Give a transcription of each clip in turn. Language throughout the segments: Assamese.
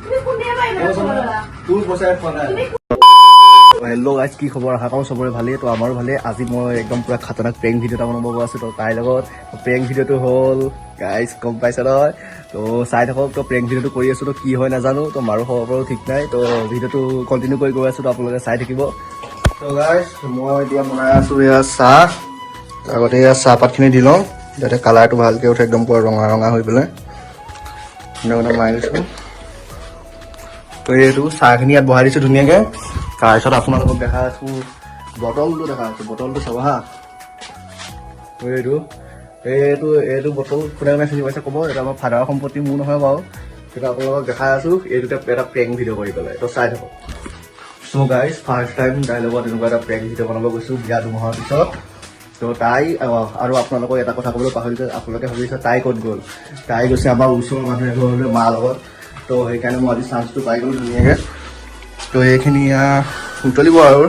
তুমি কোনদিনা পৰা এইবিলাক খাব ল'লা? তোৰ পইচাৰে খোৱা নাই। তুমি হেল্ল' গাইজ, কি খবৰ? আশা কৰোঁ চবৰে ভালেই। তো আমাৰো ভালেই। আজি মই একদম পূৰা খাতৰনাক প্ৰেংক ভিডিঅ' এটা বনাব গৈ আছোঁ। তো তাইৰ লগত প্ৰেংক ভিডিঅ'টো হ'ল গাইজ, গম পাইছা নহয়? তো চাই থাকক। তো প্ৰেংক ভিডিঅ'টো কৰি আছোঁ, তো কি হয় নাজানো। তো মাৰো খাব পাৰোঁ, ঠিক নাই। তো ভিডিঅ'টো কণ্টিনিউ কৰি গৈ আছোঁ, তো আপোনালোকে চাই থাকিব। তো গাইজ, মই এতিয়া বনাই আছোঁ এয়া চাহ। আগতে এয়া চাহপাতখিনি দি লওঁ, যাতে কালাৰটো ভালকৈ উঠে, একদম পূৰা ৰঙা ৰঙা হৈ পেলাই ধুনীয়াকৈ মাৰি দিছোঁ। তো এইটো চাহখিনি ইয়াত বহাই দিছোঁ ধুনীয়াকৈ। তাৰপিছত আপোনালোকক দেখাই আছোঁ, বটলটো দেখাই আছোঁ। বটলটো চাব হা। তো এইটো এইটো এইটো বটল কোনে কোনে চিনি পাইছে ক'ব। এইটো আমাৰ ফাদাৰৰ সম্পত্তি, মোৰ নহয় বাৰু। সেইটো আপোনালোকক দেখাই আছোঁ এইটোতে এটা প্ৰেংক ভিডিঅ' কৰি পেলাই। তো চাই থাকক। চ' গাইজ, ফাৰ্ষ্ট টাইম তাইৰ লগত এনেকুৱা এটা প্ৰেংক ভিডিঅ' বনাব গৈছোঁ বিয়া 2 মাহৰ পিছত। তো তাই আৰু আপোনালোকক এটা কথা ক'বলৈ পাহৰিছে। আপোনালোকে ভাবিছে তাই ক'ত গ'ল? তাই গৈছে আমাৰ ওচৰৰ মানুহ এঘৰলৈ মাৰ লগত। তো সেইকাৰণে মই আজি চান্সটো পাই গ'লো ধুনীয়াকৈ। তো এইখিনি উতলিব আৰু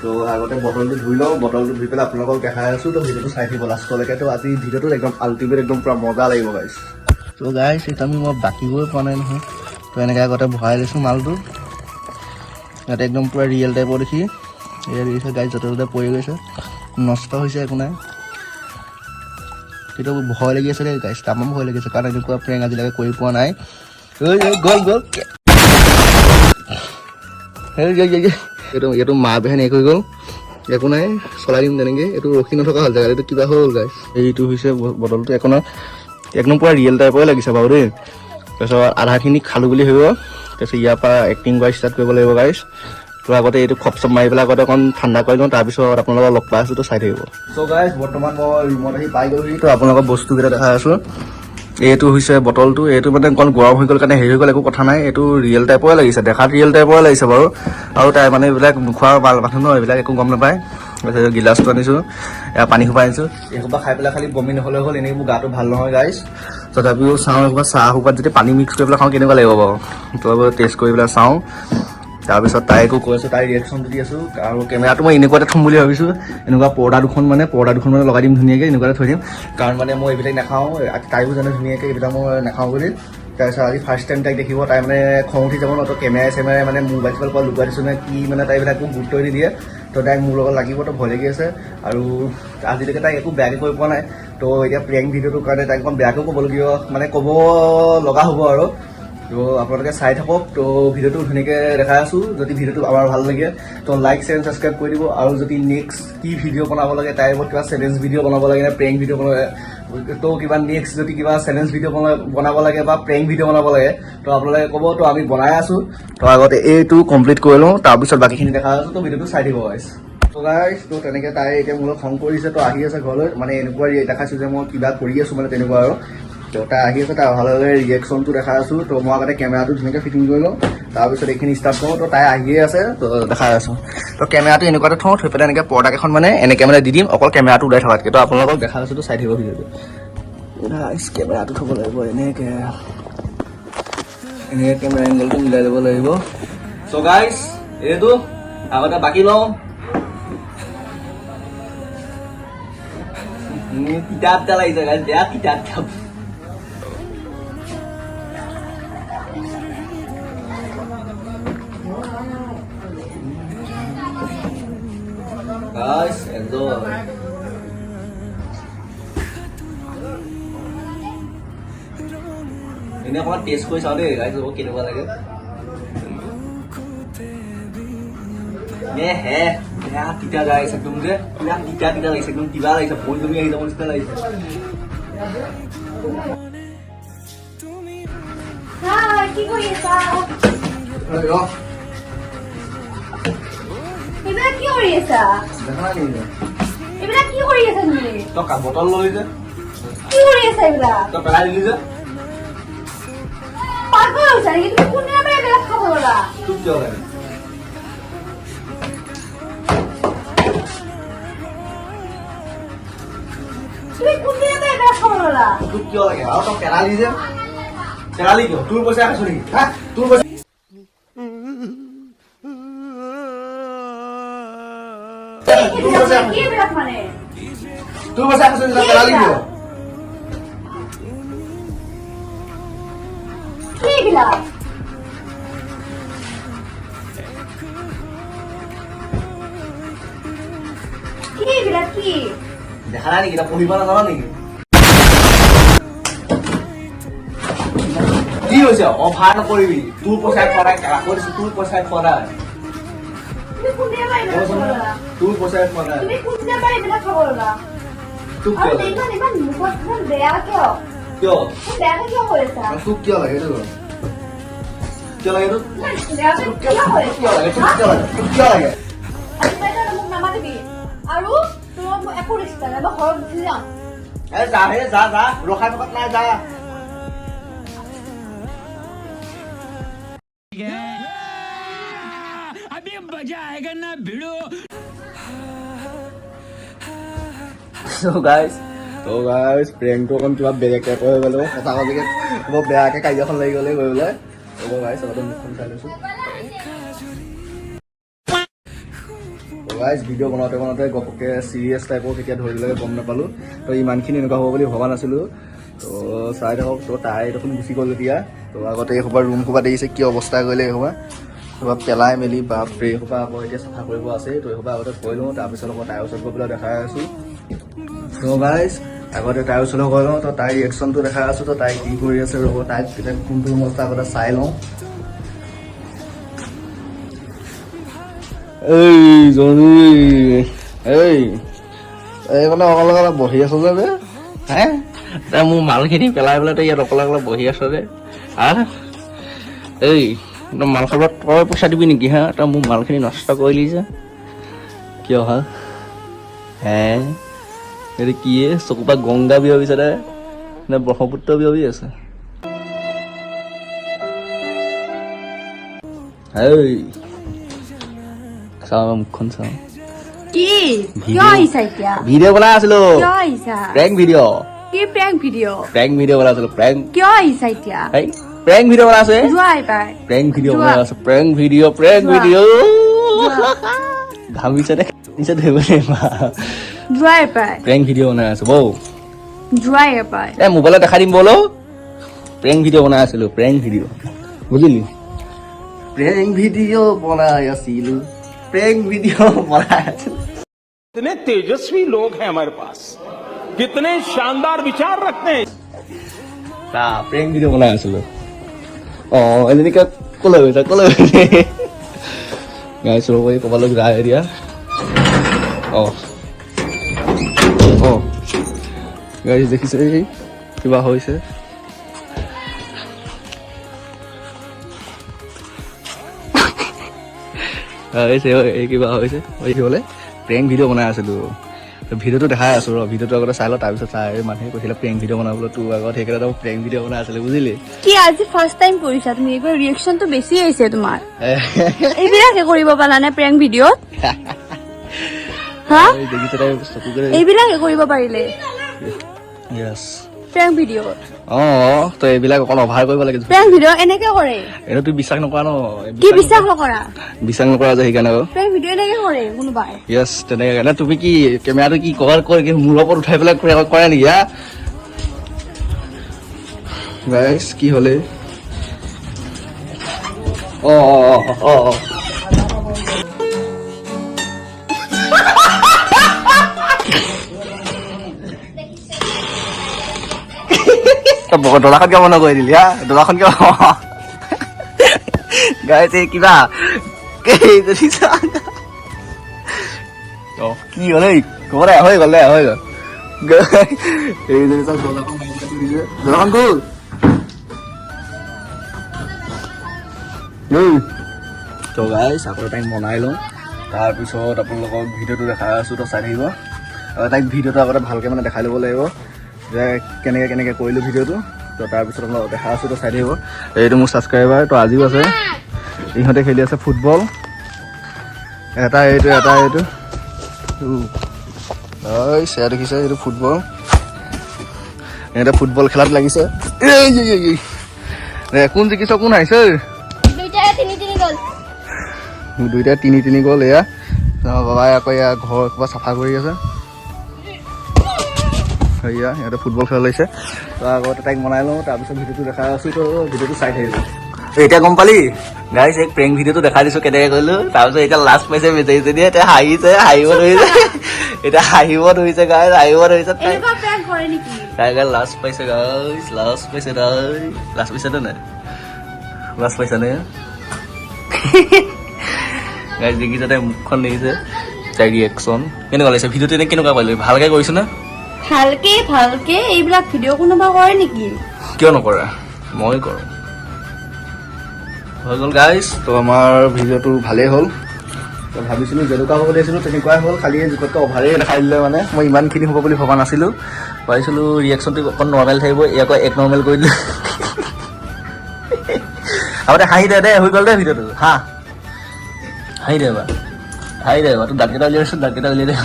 তো আগতে বটলটো ধুই লওঁ। বটলটো ধুই পেলাই আপোনালোকক দেখাই আছোঁ। তো ভিডিঅ'টো চাই থাকিব লাষ্টলৈকে। তো আজি ভিডিঅ'টোত একদম আল্টিমেট, একদম পূৰা মজা লাগিব গাইজ। তো গাইজ, এইটো আমি মই বাকিবই পোৱা নাই নহয়। তো এনেকৈ আগতে ভৰাই লৈছোঁ মালটো, ইয়াতে একদম পূৰা ৰিয়েল টাইপৰ দেখি। এয়া দেখিছে গাইজ, য'তে ত'তে পৰি গৈছে, নষ্ট হৈছে, একো নাই। কিন্তু ভয় লাগি আছে দেই গাইজ, তামাম ভয় লাগিছে, কাৰণ এনেকুৱা প্ৰেংক আজিলৈকে কৰি পোৱা নাই। ঐ ঐ, গ'ল গ'ল। এই, এই, এই, এই। এইটো এইটো মা বেহেন এক হৈ গ'ল। একো নাই, চলাই দিম তেনেকে। এইটো ৰখি নথকা হ'ল জেগাত, এইটো কিবা হ'ল গাইজ। এইটো হৈছে বটলটো। একো নাই, একদম পূৰা ৰিয়েল টাইপৰে লাগিছে বাৰু দেই। তাৰপিছত আধাখিনি খালোঁ বুলি ভাবিব। তাৰপিছত ইয়াৰ পৰা এক্টিং কৰা ষ্টাৰ্ট কৰিব লাগিব গাইজ। তো আগতে এইটো খপ চপ মাৰি পেলাই আগতে অকণ ঠাণ্ডা কৰি লওঁ, তাৰপিছত আপোনালোকক লগ পাই আছোঁ। তো চাই থাকিব। চ' গাইজ, বৰ্তমান মই ৰুমত আহি পাই গ'লোহি। তো আপোনালোকৰ বস্তুকেইটা দেখাই আছোঁ। এইটো হৈছে বটলটো। এইটো মানে অকণ গৰম হৈ গ'ল কাৰণে হেৰি হৈ গ'ল, একো কথা নাই। এইটো ৰিয়েল টাইপৰে লাগিছে দেখাত, ৰিয়েল টাইপৰে লাগিছে বাৰু। আৰু তাই মানে এইবিলাক নোখোৱা মানুহ ন, এইবিলাক একো গম নাপায়। তাৰপিছত গিলাচটো আনিছোঁ, এয়া পানী সোপা আনিছোঁ। এইসোপা খাই পেলাই খালি বমি নহ'লে হ'ল। এনেই মোৰ গাটো ভাল নহয় গাইজ, তথাপিও চাওঁ। এইসোপা চাহ সোপাত যদি পানী মিক্স কৰি পেলাই খাওঁ, কেনেকুৱা লাগিব বাৰু? তো টেষ্ট কৰি পেলাই চাওঁ। তাৰপিছত তাইকো কৈ আছোঁ, তাইৰ ৰিয়েকশ্যনটো দি আছোঁ। আৰু কেমেৰাটো মই এনেকুৱাতে থ'ম বুলি ভাবিছোঁ, এনেকুৱা পৰ্দা দুখন মানে লগাই দিম ধুনীয়াকৈ, এনেকুৱাতে থৈ দিম। কাৰণ মানে মই এইবিলাক নাখাওঁ, তাইও জানে ধুনীয়াকৈ এইবিলাক মই নাখাওঁ বুলি। তাৰপিছত আজি ফাৰ্ষ্ট টাইম তাইক দেখিব, তাই মানে খং উঠি যাব ন। তো কেমেৰাই চেমেৰাই মানে মোবাইল চোবাইল ক'ৰবাত লুকুৱাই দিছোঁ নে কি, মানে তাই এইবিলাক একো গুৰুত্ব নিদিয়ে। তো তাইক মোৰ লগত লাগিব, তো ভয় লাগি আছে। আৰু আজিলৈকে তাইক একো বেয়াকৈ কৈ পোৱা নাই। তো এতিয়া প্ৰেংক ভিডিঅ'টোৰ কাৰণে তাইক অকণ বেয়াকৈও ক'বলগীয়া, মানে ক'ব লগা হ'ব আৰু। তো আপোনালোকে চাই থাকক। তো ভিডিঅ'টো ধুনীয়াকৈ দেখাই আছোঁ। যদি ভিডিঅ'টো আমাৰ ভাল লাগে, তো লাইক, শ্বেয়াৰ, ছাবস্ক্ৰাইব কৰি দিব। আৰু যদি নেক্সট কি ভিডিঅ' বনাব লাগে, তাইৰ ওপৰত কিবা চেলেঞ্জ ভিডিঅ' বনাব লাগে নে প্ৰেংক ভিডিঅ' বনাব লাগে, তো কিবা নেক্সট যদি কিবা চেলেঞ্জ ভিডিঅ' বনাব লাগে বা প্ৰেংক ভিডিঅ' বনাব লাগে, তো আপোনালোকে ক'ব। তো আমি বনাই আছোঁ। তো আগতে এইটো কমপ্লিট কৰি লওঁ, তাৰপিছত বাকীখিনি দেখাই আছোঁ। তো ভিডিঅ'টো চাই থাকিব গাইজ। তো গাইজ, তো তেনেকৈ তাই এতিয়া মোৰ লগত খং কৰিছে। তো আহি আছে ঘৰলৈ, মানে এনেকুৱা দেখাইছোঁ যে মই কিবা কৰি আছোঁ, মানে তেনেকুৱা আৰু। তো তাই আহি আছে, তাই অহাৰ লগে লগে ৰিয়েকশ্যনটো দেখাই আছোঁ। তো মই আগতে কেমেৰাটো ধুনীয়াকৈ ফিটিং কৰি লওঁ, তাৰপিছত এইখিনি ষ্টাৰ্ট কৰোঁ। তো তাই আহিয়ে আছে, তো দেখাই আছোঁ। তো কেমেৰাটো এনেকুৱাতে থওঁ, থৈ পেলাই এনেকৈ পৰ্দাকেইখন মানে এনেকৈ মানে দি দিম, অকল কেমেৰাটো ওলাই থকাতকৈ। তো আপোনালোকক দেখাই আছোঁ, তো চাই থাকিব ভিডিঅ'টো। কেমেৰাটো থ'ব লাগিব এনেকৈ, এনেকৈ কেমেৰা এংগলটো মিলাই ল'ব লাগিব। চ' গাইজ, এইটো আগতে বাকী লওঁ। তিতা তিতা লাগিছে গাইজ, বেয়া তিতা তিতা। Guys, enjoy. এনেই অকণমান টেষ্ট কৰি চাওঁ দেই গাইজ, কেনেকুৱা লাগে। নে হে, বেয়া তিতা গাইছ, একদম যে পুৰা তিতা তিতা লাগিছে, একদম কিবা লাগিছে, বমি বমি আহি যাব নিচিনা লাগিছে। হাই, কি কৰি আছা? এইবিলাক কি কৰি আছা? দেখা নাই নেকি? এইবিলাক কি কৰি আছা তুমি? তই বটল ললি যে। কি কৰি আছা এইবিলাক? তই পেলাই দিলি যে। পাগল হৈছা নেকি তুমি? কোনদিনাৰ পৰা এইবিলাক খাব ল'লা? তোক কিয় লাগে? তুমি কোনদিনাৰ পৰা এইবিলাক খাব ল'লা? তোক কিয় লাগে? আৰু তই পেলালি যে, পেলালি কিয়? তোৰ পইচা খাইছো নেকি? হা, তোৰ পইচা, তোৰ পইচা, কি এইবিলাক মানে? তোৰ পইচা খাইছো নেকি? তই পেলালি কিয়? কি এইবিলাক? কি? দেখা নাই নেকি? তই পঢ়িব নাজান নেকি? কি হৈছে? অভাৰ নকৰিবি। তোৰ পইচাই খোৱা নাই, আকৌ দিছো, তোৰ পইচাই খোৱা নাই। তুমি কোনদিনা পৰা এইবিলাক খাব ল'লা? তোৰ পইচাই খোৱা নাই। তুমি কোনদিনা পৰা এইবিলাক খাব ল'লা? তোক আৰু কিয় লাগে? ইমান ইমান মুখত ইমান বেয়া কিয়? কিয়? ইমান বেয়াকে কিয় কৈ আছা? তোক কিয় লাগে এইটো? কিয় লাগে তোক? ইমান বেয়াকে কিয় কিয় কৈ আছা? কিয় লাগে তোক? কিয় লাগে তোক? কিয় লাগে? আজি পৰা তই মোক নামাতিবি আৰু তোৰ মোৰ একো ৰিস্তা নাই, মই ঘৰত গুচি যাম। এ যা হে, যা যা, ৰখাই থকাত নাই, যা। अभी मजा आएगा ना भिड़ो। তো গাইজ, প্ৰেংকটো অকণ কিবা বেলেগ টাইপৰ হৈ গ'লো। সঁচা সঁচাকৈ বৰ বেয়াকৈ কাজিয়াখন লাগি গ'লে গৈ পেলাই। হ'ব গাইজ, আগতে মুখখন চাই লৈছোঁ। গাইজ, ভিডিঅ' বনাওঁতে বনাওঁতে ঘপককৈ চিৰিয়াছ টাইপৰ কেতিয়া ধৰি দিলে গম নাপালোঁ। তো ইমানখিনি এনেকুৱা হ'ব বুলি ভবা নাছিলোঁ। তো চাই থাকক। তো তাই দেখোন গুচি গ'ল এতিয়া। তো আগতে এইসোপা ৰুম সোপা দেখিছে কি অৱস্থা কৰিলে, এইসোপা সোপা পেলাই মেলি, বাপৰে। এইসোপা আকৌ এতিয়া চাফা কৰিব আছে। তো এইসোপা আগতে কৰি লওঁ, তাৰপিছত আকৌ তাইৰ ওচৰত গৈ পেলাই দেখাই আছোঁ। তো গাইজ, আগতে তাইৰ ওচৰলৈ গৈ লওঁ। তো তাইৰ ৰিয়েকশ্যনটো দেখাই আছোঁ। তো তাই কি কৰি আছে, ৰ'ব, তাইক এতিয়া কোনটো ৰুমত আছে আগতে চাই লওঁ। এই জনী, এই এই মানে অকলে অকলে বহি আছ যে বে, হে? তই মোৰ মালখিনি পেলাই পেলাই তই ইয়াত অকলে অকলে বহি আছ যে, হা? এই তই মাল খাব তই পইচা দিবি নেকি, হা? তই মোৰ মালখিনি নষ্ট কৰিলি যে কিয়, হা? হে, এইটো কি এ? চকুৰ পৰা গংগা বিয়পিছে দে নে ব্ৰহ্মপুত্ৰ বিয়পি আছে? এই চাওঁ, মুখখন চাওঁ। কি? কিয় আহিছা এতিয়া? ভিডিঅ' বনাই আছিলো। কিয় আহিছা? Prank video'. কি প্ৰেংক ভিডিঅ'? প্ৰেংক ভিডিঅ' বনাই আছিলো, প্ৰেংক। কিয় আহিছা এতিয়া? এই প্ৰেংক ভিডিঅ' বনাই আছে। যোৱা এইবাৰ। প্ৰেংক ভিডিঅ' যোৱা। বনাই আছো, প্ৰেংক ভিডিঅ', প্ৰেংক যোৱা। ভিডিঅ'। ঘামিছে দে, নিচে ধৰিব লাগিব। যোৱা এইবাৰ। প্ৰেংক ভিডিঅ' বনাই আছো বৌ। যোৱা এইবাৰ। এ মোবাইলত দেখাই দিম বলো। প্ৰেংক ভিডিঅ' বনাই আছিলো, প্ৰেংক ভিডিঅ', বুজিলি? প্ৰেংক ভিডিঅ' বনাই আছিলো, প্ৰেংক ভিডিঅ' বনাই আছিলো। कितने तेजस्वी लोग हैं हमारे पास, कितने शानदार विचार रखते हैं। তা প্ৰেংক ভিডিঅ' বনাই আছিলো। অঁ, এনেকে ক'লৈ গৈছা, ক'লৈ গৈছে? গাড়ী চুৰ কৰি ক'ৰবালৈ যায় এতিয়া। অঁ অঁ গাড়ী দেখিছে, এই কিবা হৈছে। হৈছে, এই কিবা হৈছে। এই কি বোলে, প্ৰেংক ভিডিঅ' বনাই আছিলো। ভিডিঅ'টো দেখাই আছো ৰ। ভিডিঅ'টো আগতে চাই ল, তাৰপিছত চাই মানুহে কৈছিলে প্ৰেংক ভিডিঅ' বনাবলৈ তোৰ আগত, সেইকাৰণে প্ৰেংক ভিডিঅ' বনাই আছিলো, বুজিলি? কি আজি ফাৰ্ষ্ট টাইম কৰিছা তুমি? এইবাৰ ৰিয়েকশ্যনটো বেছি আহিছে তোমাৰ। এইবিলাকে কৰিব পালানে প্ৰেংক ভিডিঅ'ত, হা? এই দেখিছে, তাই চকু কৰি। এইবিলাকে কৰিব পাৰিলে য়েছ। প্ৰেংক ভিডিঅ'ত? অঁ, তই এইবিলাক অকণ অভাৰ কৰিব লাগে। প্ৰেংক ভিডিঅ' এনেকে কৰে? এইটো তুই বিশ্বাস নকৰা ন? কি বিশ্বাস নকৰা? বিশ্বাস নকৰা যে সেইকাৰণে আকৌ। প্ৰেংক ভিডিঅ' এনেকে কৰে কোনোবাই? য়েছ, তেনেকে কাৰণে। তুমি কি কেমেৰাটো কি কভাৰ কৰি কি মূৰৰ ওপৰত উঠাই পেলাই কৰে কৰে নেকি, হা? গাইছ, কি হ'লে? অঁ অঁ অঁ অঁ অঁ তই দৰাখন কিয় বন্ধ কৰি দিলি, হা? দৰাখন কিয়? গাইছ, এই কিবা এই যদি অ কি হ'ল? এই ক'ব দে, হৈ গ'ল দে, হৈ গ'ল। এইজনী চাওক, দৰ্জাখন মাৰি পেলাই থৈ দিছে। দৰ্জাখন খোল। ঐ। তো গাইছ, আকৌ তাইক মনাই লওঁ, তাৰপিছত আপোনালোকক ভিডিঅ'টো দেখাই আছোঁ। তো চাই থাকিব। আৰু তাইক ভিডিঅ'টো আগতে ভালকৈ মানে দেখাই ল'ব লাগিব যে কেনেকৈ কেনেকৈ কৰিলোঁ ভিডিঅ'টো। তো তাৰপিছত আপোনালোকক দেখাই আছোঁ, তো চাই থাকিব। এইটো মোৰ ছাবস্ক্ৰাইবাৰ। তো আজিও আছে, ইহঁতে খেলি আছে ফুটবল। এটা এইটো, এটা এইটো। ঐ, সেয়া দেখিছে, এইটো ফুটবল। ইহঁতে ফুটবল খেলাত লাগিছে। এই এই, এই, এই। দে, কোন জিকিছ, কোন আহিছে? দুইটাই 3-3 গ'ল। দুইটাই 3-3 গ'ল। এয়া আমাৰ বাবাই আকৌ এয়া ঘৰ এসোপা চাফা কৰি আছে। সেয়া সিহঁতে ফুটবল খেলা লাগিছে। তো আগতে তাইক মনাই লওঁ, তাৰপিছত ভিডিঅ'টো দেখাই আছোঁ। তো ভিডিঅ'টো চাই থাকিব। এই, এতিয়া গম পালি? গাইছ, এক প্ৰেংক ভিডিঅ'টো দেখাই দিছো কেনেকে কৰিলো। তাৰপিছত এতিয়া লাজ পাইছে বেচাৰীজনীয়ে, এতিয়া হাঁহিছে, হাঁহিব ধৰিছে, এতিয়া হাঁহিব ধৰিছে গাইছ, হাঁহিব ধৰিছে তাই। এনেকুৱা প্ৰেংক কৰে নেকি? তাই গাল লাজ পাইছে গাইছ, লাজ পাইছে তাই। লাজ পাইছে নে নাই? লাজ পাইছা নে গাইছ? দেখিছে তাই মুখখন, দেখিছে তাই ৰিয়েকশ্যন কেনেকুৱা লাগিছে? ভিডিঅ'টো এনে কেনেকুৱা পালে? ভালকে কৰিছো নে? ভালকে ভালকে। এইবিলাক ভিডিঅ' কোনোবা কৰে নেকি? কিয় নকৰা? মই কৰোঁ। হৈ গ'ল গাইছ। তো আমাৰ ভিডিঅ'টো ভালেই হ'ল। তো ভাবিছিলোঁ যেনেকুৱা হ'ব দিছিলোঁ তেনেকুৱাই হ'ল, খালি জোখতকৈ অভাৰেই দেখাই দিলে। মানে মই ইমানখিনি হ'ব বুলি ভবা নাছিলোঁ। ভাবিছিলোঁ ৰিয়েকশ্যনটো অকণ নৰ্মেল থাকিব, এই আকৌ এক নৰ্মেল কৰি দিলে। আগতে হাঁহি দে দে, হৈ গ'ল দে ভিডিঅ'টো। হা, হাঁহি দে এবাৰ, হাঁহি দে এবাৰ। তোৰ দাঁতকেইটা উলিয়াইছোঁ, দাঁতকেইটা উলিয়াই দে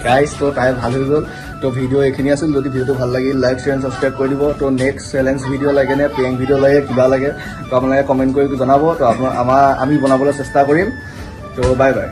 গাইছ। তো তাই ভাল হৈ গ'ল। তো ভিডিঅ' এইখিনি আছিল। যদি ভিডিঅ'টো ভাল লাগিল, লাইক, শ্বেয়াৰ, ছাবস্ক্ৰাইব কৰি দিব। তো নেক্সট চেলেঞ্জ ভিডিঅ' লাগে নে প্ৰেংক ভিডিঅ' লাগে, কিবা লাগে, তো আপোনালোকে কমেণ্ট কৰি জনাব। তো আপোনাৰ আমাৰ আমি বনাবলৈ চেষ্টা কৰিম। তো বাই বাই।